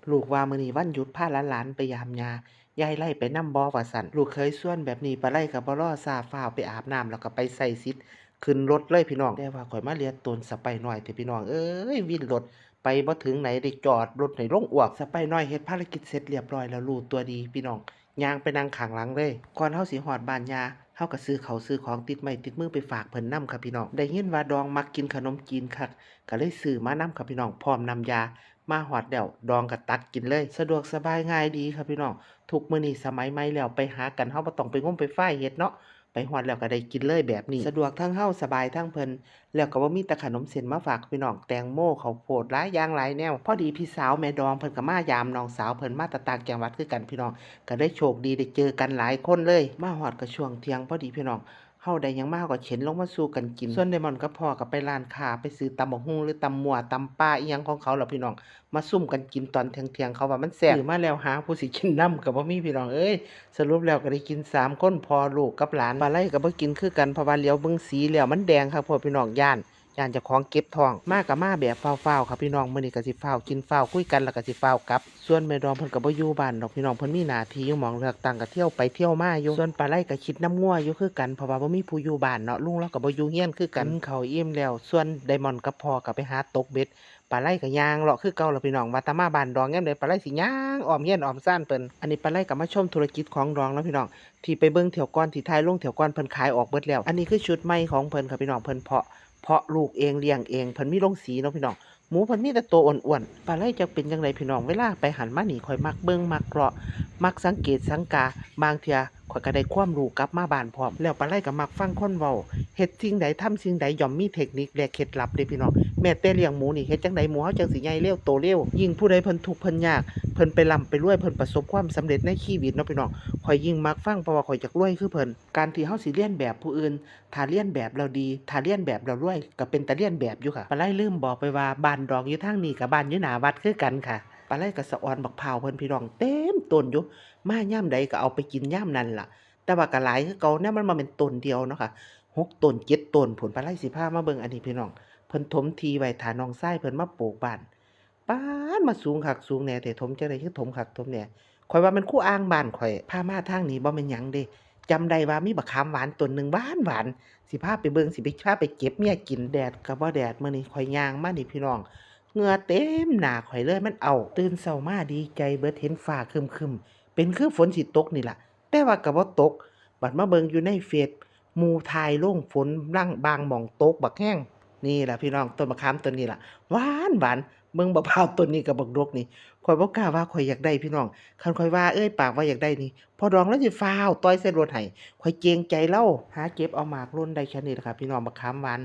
ລູກວ່າ ມື້ນີ້ວັນຢຸດ ພາຫຼານໆໄປຢາມຍ່າ ຍາຍໄລ່ໄປນຳບໍ່ ວ່າຊັ້ນ. ລູກເຂີຍຊວນແບບນີ້ ປາໄລກໍບໍ່ລໍຊ້າ ຟ້າວໄປອາບນ້ຳ ແລ້ວກໍໄປໃຊ້ສິດຂຶ້ນລົດເລີຍພີ່ນ້ອງ. ແຕ່ວ່າຂ້ອຍມາລຽນໂຕນສະໄປນ້ອຍແທ້ພີ່ນ້ອງເອີຍ ວິນລົດໄປບໍ່ເຖິງໃດ ໄດ້ຈອດລົດໃຫ້ລົງອວກ. ສະໄປນ້ອຍເຮັດພາລະກິດເສັດລຽບຮ້ອຍແລ້ວ ຮູ້ຕົວດີພີ່ນ້ອງ ຍ່າງໄປນັ່ງຂ້າງຫຼັງເລີຍ. ກ່ອນເຮົາຊິຮອດບ້ານຍ່າ ເຮົາກໍຊື້ເຂົ້າຊື້ຂອງຕິດໄມ້ຕິດມືໄປຝາກເພິ່ນນຳຄ່ະພີ່ນ້ອງ. ໄດ້ຍິນວ່າດອງມັກກິນຂະໜົມຈີນຄັກ ກໍເລີຍຊື້ມານຳຄ່ະພີ່ນ້ອງ ພ້ອມນ້ຳຢາ. ມາຮອດແລ້ວ ດອງກໍຕັກກິນເລີຍ ສະດວກສະບາຍງ່າຍດີຄ່ະພີ່ນ້ອງ. ທຸກມື້ນີ້ສະໄໝໃໝ່ແລ້ວ ໄປຫາກັນ ເຮົາບໍ່ຕ້ອງໄປງົມໄປຟາຍເຮັດເນາະ ໄປຮອດແລ້ວກໍໄດ້ກິນເລີຍແບບນີ້ ສະດວກທັງເຮົາ ສະບາຍທັງເພິ່ນ ແລ້ວກໍບໍ່ມີແຕ່ຂະໜົມເສັ້ນມາຝາກພີ່ນ້ອງ ແຕງໂມ ເຂົ້າໂພດ ຫຼາຍຢ່າງຫຼາຍແນວ. ພໍດີພີ່ສາວແມ່ດອງເພິ່ນກໍມາຢາມນ້ອງສາວເພິ່ນ ມາແຕ່ຕ່າງຈັງຫວັດຄືກັນພີ່ນ້ອງ ກໍໄດ້ໂຊກດີໄດ້ເຈີກັນຫຼາຍຄົນເລີຍ. ມາຮອດກໍຊ່ວງທ່ຽງພໍດີພີ່ນ້ອງ ເຮົາໄດ້ຫຍັງມາເຮົາກໍເຂັນລົງມາສູ່ກັນກິນ. ສ່ວນໄດມອນກັບພໍ່ກໍໄປຮ້ານຄ້າ ໄປຊື້ຕຳບັກຫຸ່ງ ຫຼື ຕຳມົ້ວ ຕຳປ່າ ອີ່ຫຍັງຂອງເຂົາລະພີ່ນ້ອງ ມາຊຸມກັນກິນຕອນທ່ຽງໆ ເຂົາວ່າມັນແຊບ. ຊື້ມາແລ້ວຫາຜູ້ຊິກິນນຳກໍບໍ່ມີພີ່ນ້ອງເອີຍ. ສະຫຼຸບແລ້ວກໍໄດ້ກິນສາມຄົນ ພໍ່ ລູກ ກັບຫຼານ. ປາໄລກໍບໍ່ກິນຄືກັນ ເພາະວ່າຫຼຽວເບິ່ງສີແລ້ວມັນແດງຄັກໂພດພີ່ນ້ອງ ຢ້ານ ຢ້ານເຈົ້າຂອງເຈັບທ້ອງ. ມາກໍມາແບບຟ້າວໆ ຄ່ະພີ່ນ້ອງ ມື້ນີ້ກໍຊິຟ້າວກິນຟ້າວຄຸຍກັນ ແລ້ວກໍຊິຟ້າວກັບ. ສ່ວນແມ່ດອງເພິ່ນກໍບໍ່ຢູ່ບ້ານດອກພີ່ນ້ອງ ເພິ່ນມີໜ້າທີ່ຢູ່ໝ່ອງເລືອກຕັ້ງ ກໍທ່ຽວໄປທ່ຽວມາຢູ່. ສ່ວນປາໄລກໍຄິດນຳງົວຢູ່ຄືກັນ ເພາະວ່າບໍ່ມີຜູ້ຢູ່ບ້ານເນາະ ລຸງລາວກໍບໍ່ຢູ່ເຮືອນຄືກັນ. ກິນເຂົ້າອີ່ມແລ້ວ ສ່ວນໄດມອນກັບພໍ່ກໍໄປຫາຕົກເບັດ ປາໄລກໍຍ່າງເລາະຄືເກົ່າລະພີ່ນ້ອງ ວ່າແຕ່ມາບ້ານດອງຍາມໃດ ປາໄລຊິຍ່າງອ້ອມເຮືອນອ້ອມຊານເພິ່ນ. ອັນນີ້ປາໄລກໍມາຊົມທຸລະກິດຂອງດອງເນາະພີ່ນ້ອງ ທີ່ໄປເບິ່ງຖ້ຽວກ່ອນ ທີ່ຖ່າຍລົງຖ້ຽວກ່ອນ ເພິ່ນຂາຍອອກເບິດແລ້ວ. ອັນນີ້ຄືຊຸດໃໝ່ຂອງເພິ່ນຄ່ະພີ່ນ້ອງ ເພິ່ນເພາະ ເພາະລູກເອງລ້ຽງເອງ ເພິ່ນມີໂລງສີເນາະພີ່ນ້ອງ. ໝູເພິ່ນມີແຕ່ໂຕອ້ວນໆ. ປາໄລຈັກເປັນຈັ່ງໃດພີ່ນ້ອງ ເວລາໄປຫັ້ນມານີ້ ຂ້ອຍມັກເບິ່ງມັກເລາະ ມັກສັງເກດສັງກາ ບາງເທື່ອ ຂ້ອຍກໍໄດ້ຄວາມຮູ້ກັບມາບ້ານພ້ອມ. ແລ້ວປາໄລກໍມັກຟັງຄົນເວົ້າ ເຮັດສິ່ງໃດທຳສິ່ງໃດຍ່ອມມີເທັກນິກ ແລະ ເຄັດລັບເດ້ພີ່ນ້ອງ. ແມ້ແຕ່ລ້ຽງໝູນີ້ ເຮັດຈັ່ງໃດໝູເຮົາຈັ່ງຊິໃຫຍ່ເລວໂຕເລວ? ຍິ່ງຜູ້ໃດເພິ່ນທຸກເພິ່ນຍາກ ເພິ່ນໄປລ່ຳໄປລວຍ ເພິ່ນປະສົບຄວາມສຳເລັດໃນຊີວິດເນາະພີ່ນ້ອງ ຂ້ອຍຍິ່ງມັກຟັງ ເພາະວ່າຂ້ອຍຢາກລວຍຄືເພິ່ນ. ການທີ່ເຮົາຊິລຽນແບບຜູ້ອື່ນ ຖ້າລຽນແບບແລ້ວດີ ຖ້າລຽນແບບແລ້ວລວຍ ກໍເປັນຕາລຽນແບບຢູ່ຄ່ະ. ປາໄລລືມບອກໄປວ່າ ບ້ານດອງຢູ່ທາງນີ້ ກັບບ້ານຢູ່ໜ້າວັດຄືກັນຄ່ະ. ປາໄລກໍສະອອນບັກພ້າວເພິ່ນພີ່ນ້ອງ ເຕັມຕົ້ນຢູ່ ມາຍາມໃດກໍເອົາໄປກິນຍາມນັ້ນລະ. ແຕ່ວ່າກໍຫຼາຍຄືເກົ່າ ແນວມັນບໍ່ແມ່ນຕົ້ນດຽວເນາະຄ່ະ ຫົກຕົ້ນເຈັດຕົ້ນພຸ້ນ. ປາໄລຊິພາມາເບິ່ງ ອັນນີ້ພີ່ນ້ອງ ເພິ່ນຖົມທີ່ໄວ້ຖ້ານ້ອງຊາຍເພິ່ນມາປູກບ້ານ. ປາດ ມາສູງຄັກສູງແດ່ແທ້ ຖົມຈັ່ງໃດຄືຖົມຄັກຖົມແດ່? ຂ້ອຍວ່າແມ່ນຄູອ່າງບ້ານຂ້ອຍ. ພາມາທາງນີ້ບໍ່ແມ່ນຫຍັງເດ້ ຈຳໄດ້ວ່າມີບັກຂາມຫວານຕົ້ນໜຶ່ງ ຫວານໆ ຊິພາໄປເບິ່ງ ຊິໄປ ພາໄປເກັບເມຍກິນ. ແດດກໍບໍ່ແດດ ມື້ນີ້ຂ້ອຍຍ່າງມານີ້ພີ່ນ້ອງ ເຫື່ອເຕັມໜ້າຂ້ອຍເລີຍ ມັນເອົາ. ຕື່ນເຊົ້າມາດີໃຈເບິດ ເຫັນຟ້າຄຶ້ມໆ ເປັນຄືຝົນຊິຕົກນີ້ລະ ແຕ່ວ່າກໍບໍ່ຕົກ. ບັດມາເບິ່ງຢູ່ໃນເຟສ ໝູ່ຖ່າຍລົງ ຝົນບາງ ບາງໝ່ອງຕົກບັກແຮງ. ນີ້ລະພີ່ນ້ອງ ຕົ້ນບັກຂາມຕົ້ນນີ້ລະ ຫວານໆ. ເບິ່ງບັກພ້າວຕົ້ນນີ້ກັບບັກດົກນີ້ ຂ້ອຍບໍ່ກ້າວ່າຂ້ອຍຢາກໄດ້ພີ່ນ້ອງ. ຄັນຂ້ອຍວ່າເອີ່ຍປາກວ່າຢາກໄດ້ນີ້ ພໍ່ດອງລາວຊິຟ້າວຕ່ອຍໃສ່ລົດໃຫ້ ຂ້ອຍເກງໃຈລາວ. ຫາເກັບເອົາໝາກຫຼົ່ນໄດ້ແຄ່ນີ້ລະຄ່ະພີ່ນ້ອງ ບັກຂາມຫວານ.